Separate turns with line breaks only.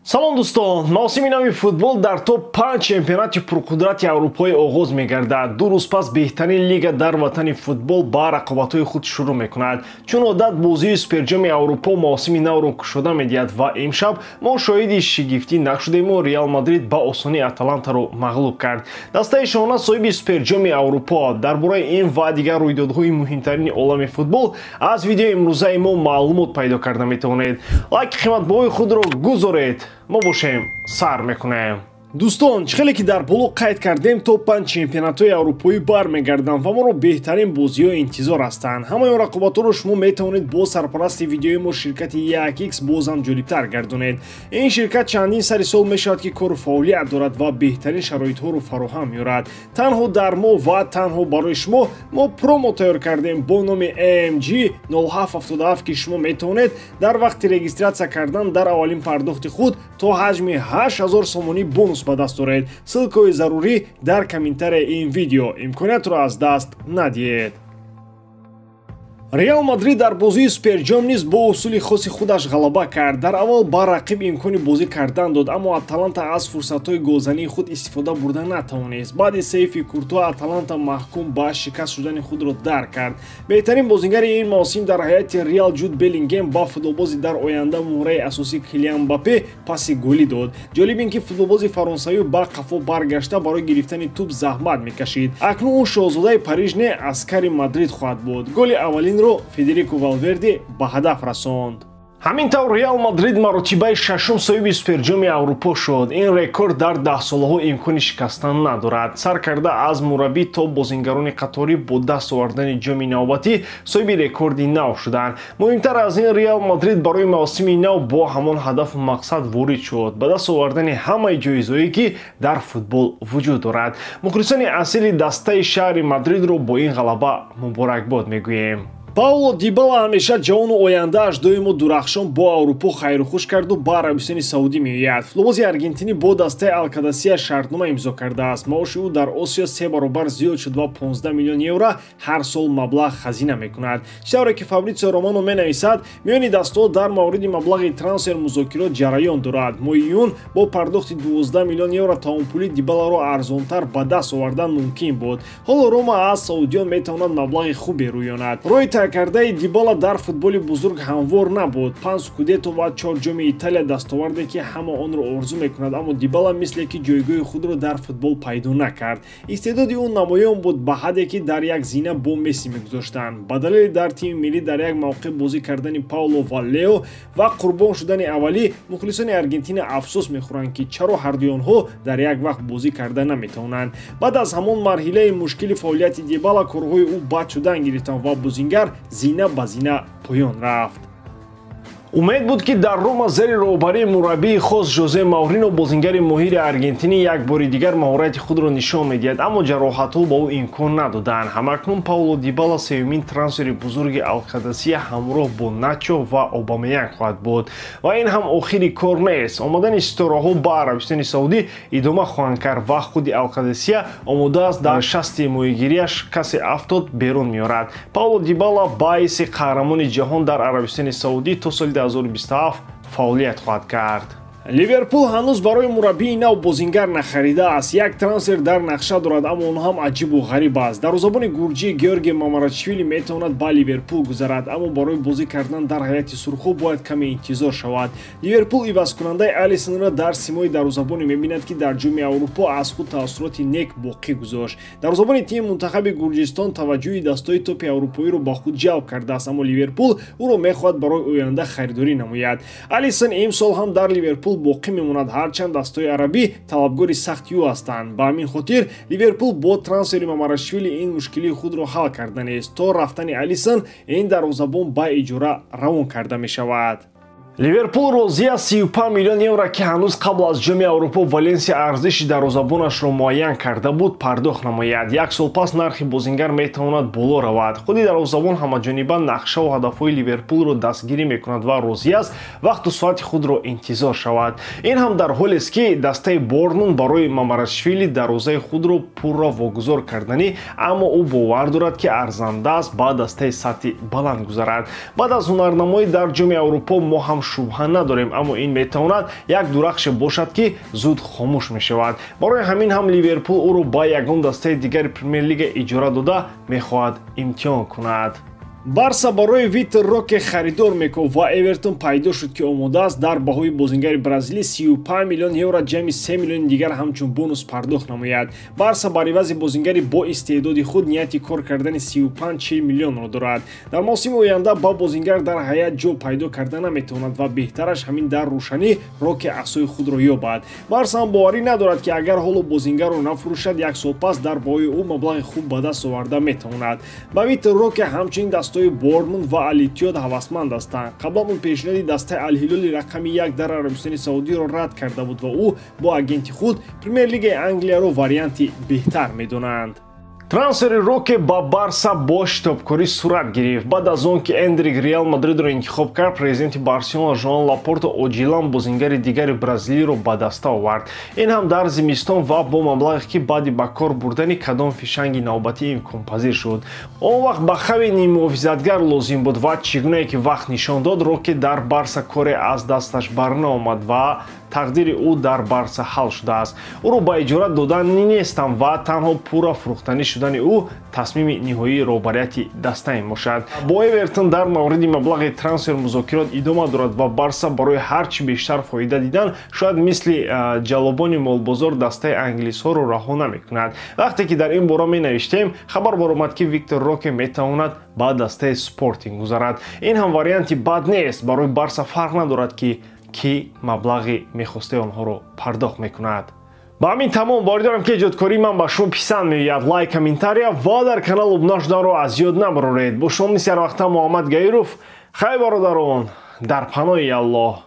Салом, дӯстон! Мавсими нави футбол дар топ 5 чемпионати пурқудрати аврупоӣ оғоз мегардад. 2 рӯз пас беҳтарин лига дар ватани футбол ба рақобатҳои худ шурӯъ мекунад. Чун одат, бозии Суперҷоми Аврупо мавсими навро кушода медиҳад ва имшаб мо шоҳиди шигифтӣ нашудему Реал Мадрид ба осонӣ Аталантаро мағлуб кард. Дастаи шоҳона соҳиби Суперҷоми Аврупо. Дар бораи ин ва дигар рӯйдодҳои муҳимтарини олами футбол аз видеои имрӯзаи мо маълумот пайдо карда метавонед. Лайки қиматбаҳои худро гузоред, мо бошем, сар мекунем. Дӯстон, чӣ хеле ки дар боло қайд кардем, топ 5 чемпионатҳои аврупоӣ бармегарданд ва моро беҳтарин бозиҳо интизор ҳастанд. Ҳамаи он рақобатҳоро шумо метавонед бо сарпарасти видеои мо, ширкати 1X, бозам ҷолибтар гардонед. Ин ширкат чандин сари сол мешавад, ки кору фаъолият дорад ва беҳтарин шароитҳоро фароҳам меорад. Танҳо дар мо ва танҳо барои шумо мо промо тайёр кардем бо номи AMG 0777, ки шумо метавонед дар вақти регистрация кардан дар аввалин пардохти худ то ҳаҷми 8000 сомонӣ бонус ба даст оред. Ссылкаҳои зарурӣ дар комментарияи ин видео. Имкониятро аз даст надиҳед. Реал Мадрид дар бозии Суперҷом низ бо усули хоси худаш ғалаба кард. Дар аввал ба рақиб имкони бозӣ кардан дод, аммо Аталанта аз фурсатҳои голзании худ истифода бурда натавонист. Баъди сейфи Куртуа Аталанта маҳкум ба шикаст шудани худро дарк кард. Беҳтарин бозигари ин мавсим дар ҳайати Реал Ҷуд Беллингем ба футболбози дар оянда муҳраи асосӣ Килиан Мбаппе паси голӣ дод. Ҷолиб ин ки футболбози фаронсавӣ ба қафо баргашта, барои гирифтани тӯб заҳмат мекашид. Акнун ӯ шоҳзодаи Париж не, аскари Мадрид хоҳад буд. Голи аввалинро Федерико Валверде ба ҳадаф расонд. Ҳамин тавр, Реал Мадрид маротибаи шашум соҳиби Суперҷоми Аврупо шуд. Ин рекорд дар даҳсолаҳо имкони шикастан надорад. Сар карда аз мураббӣ то бозингарони қаторӣ бо даст овардани ҷоми навбатӣ соҳиби рекорди нав шуданд. Муҳимтар аз ин, Реал Мадрид барои мавсими нав бо ҳамон ҳадафу мақсад ворид шуд: ба даст овардани ҳамаи ҷоизҳое, ки дар футбол вуҷуд дорад. Мухлисони асили дастаи шаҳри Мадридро бо ин ғалаба муборакбод мегӯем. Пауло Дибала ҳамеша ҷавону ояндааш доимо дурахшон бо Аврупо хайрухуш карду ба Арабистони Саудӣ меояд. Футболбози аргентинӣ бо дастаи Алкадасия шартнома имзо кардааст. Маоши ӯ дар Осиё се баробар зиёд шуд ва 15 миллион евро ҳар сол маблағ хазина мекунад. Чӣ тавре ки Фабритсио Романо менависад, миёни дастаҳо дар мавриди маблағи трансфер музокирот ҷараён дорад. Моҳи июн бо пардохти 12 миллион евро таомпулӣ Дибаларо арзонтар ба даст овардан мумкин буд. Ҳоло Рома аз саудиён метавонад маблағи хубе рӯёнад. Роҳи кардаи Дибала дар футболи бузург ҳамвор набуд: панҷ Скудетто ва чор ҷоми Италия, дастоварде ки ҳама онро орзу мекунад. Аммо Дибала мисле ки ҷойгоҳи худро дар футбол пайдо накард. Истеъдоди ӯ намоён буд, ба ҳадде ки дар як зина бо Месси мегузоштанд. Ба далели дар тими миллӣ дар як мавқеъ бозӣ кардани Пауло ва Лео ва қурбон шудани аввалӣ, мухлисони Аргентина афсӯс мехӯранд, ки чаро ҳардуи онҳо дар як вақт бозӣ карда наметавонанд. Баъд аз ҳамон марҳилаи мушкили фаъолияти Дибала корҳои ӯ бад шудан гирифтанд ва бозингар зина ба зина поён рафт. Умед буд, ки дар Рома зери роҳбарии мураббии хос Жозе Маурино бозингари моҳири аргентинӣ як бори дигар маҳорати худро нишон медиҳад, аммо ҷароҳатҳо ба ӯ имкон надоданд. Ҳамакнун Пауло Дибала сеюмин трансфери бузурги Алқадасия ҳамроҳ бо Начо ва Обамеянг хоҳад буд. Ва ин ҳам охири кор нест. Омадани ситораҳо ба Арабистони Саудӣ идома хоҳанд кард ва худи Алқадасия омода аст, дар шасти моҳигириаш касе афтод, берун меорад. Пауло Дибала ба ҳайси қаҳрамони ҷаҳон дар Арабистони Саудӣ то соли 2027 фаъолият хоҳад кард. Ливерпул ҳанӯз барои мураббии нав бозингар нахаридааст. Як трансфер дар нақша дорад, аммо он ҳам аҷибу ғариб аст. Дарвозабони гурҷӣ Георги Мамарачвили метавонад ба Ливерпул гузарад, аммо барои бозӣ кардан дар ҳайати сурхҳо бояд каме интизор шавад. Ливерпул ивазкунандаи Алисонро дар симои дарвозабоне мебинад, ки дар Ҷоми Аврупо аз худ таассуроти нек боқӣ гузошт. Дарвозабони тими мунтахаби Гурҷистон таваҷҷӯҳи дастҳои топи аврупоиро ба худ ҷалб кардааст, аммо Ливерпул ӯро мехоҳад барои оянда харидорӣ намояд. Алисон имсол ҳам дар Ливерпул боқӣ мемонад, ҳарчанд дастҳои арабӣ талабгори сахти ӯ ҳастанд. Ба ҳамин хотир Ливерпул бо трансфери Мамарашвили ин мушкилии худро ҳал карданист. То рафтани Алисон ин дарвозабон ба иҷора равон карда мешавад. Ливерпул розӣ аст 35 миллион евро, ки ҳанӯз қабл аз Ҷоми Аврупо Валенсия арзиши дарвозабонашро муайян карда буд, пардохт намояд. Як сол пас нархи бозингар метавонад боло равад. Худи дарвозабон ҳамаҷониба нақшаву ҳадафҳои Ливерпулро дастгирӣ мекунад ва розӣ аст вақту соати худро интизор шавад. Ин ҳам дар ҳолест, ки дастаи Борнмут барои Мамарашвили дарвозаи худро пурра вогузор карданӣ, аммо ӯ бовар дорад, ки арзанда аст ба дастаи сатҳи баланд гузарад. Баъд аз ҳунарнамоӣ дар Ҷоми Аврупо мо ҳам шубҳа надорем, аммо ин метавонад як дурахше бошад, ки зуд хомӯш мешавад. Барои ҳамин ҳам Ливерпул ӯро ба ягон дастаи дигари Премер-лига иҷора дода мехоҳад имтиҳон кунад. Барса барои Витор Роке харидор мекунад ва Эвертон пайдо шуд, ки омода аст дар баҳои бозингари бразилӣ 35 миллион евро ҷамъи 3 миллиони дигар ҳамчун бонус пардохт намояд. Барса бар ивази бозингари бо истеъдоди худ нияти кор кардани 35-40 миллионро дорад. Дар мавсими оянда ба бозингар дар ҳайат ҷо пайдо карда наметавонад ва беҳтараш ҳамин дар рӯшанӣ Роке асои худро ёбад. Барса ҳам боварӣ надорад, ки агар ҳоло бозингарро нафурӯшад, як сол пас дар баҳои ӯ маблағи хуб ба даст оварда метавонад. Ба Витор Роке ҳамчунин дастаҳои Борнмут ва Ал-Иттиҳод ҳавасманд ҳастанд. Қаблан ӯ пешниҳоди дастаи Ал-Ҳилоли рақами 1 дар Арабистони Саудиро рад карда буд ва ӯ бо агенти худ Премер-лигаи Англияро варианти беҳтар медонанд. Трансфери Роке ба Барса бо шитобкорӣ сурат гирифт. Баъд аз он ки Эндрик Реал Мадридро интихоб кард, президенти Барселона Жоан Лапорто оҷилан бозингари дигари бразилиро ба даста овард. Ин ҳам дар зимистон ва бо маблағе, ки баъди ба кор бурдани кадом фишанги навбатӣ имконпазир шуд. Он вақт ба Хави ниммуҳофизатгар лозим буд ва чӣ гунае ки вақт нишон дод, Роке дар Барса коре аз дасташ барнаомад ва тақдири ӯ дар Барса ҳал шудааст. Ӯро ба иҷора додан нестам ва танҳо пурра фурӯхтанӣ шудани ӯ тасмими ниҳоии роҳбарияти даста мебошад. Бо Эвертон дар мавриди маблағи трансфер музокирот идома дорад ва Барса барои ҳар чӣ бештар фоида дидан шояд мисли ҷаллобони молбозор дастаи англисҳоро раҳо намекунад. Вақте ки дар ин бора менавиштем, хабар баромад, ки Виктор Роке метавонад ба дастаи Спортинг гузарад. Ин ҳам варианти бад нест. Барои Барса фарқ надорад, ки кӣ маблағи мехостаи онҳоро пардохт мекунад. Ба ҳамин тамом. Боварӣ дорам, ки эҷодкории ман ба шумо писанд меояд. Лайк, комментария ва дар канал обуна шуданро аз ёд набароред. Бо шумо мисли ҳарвақта Муҳаммад Гаиров. Хайр, бародарон, дар паноҳи Аллоҳ.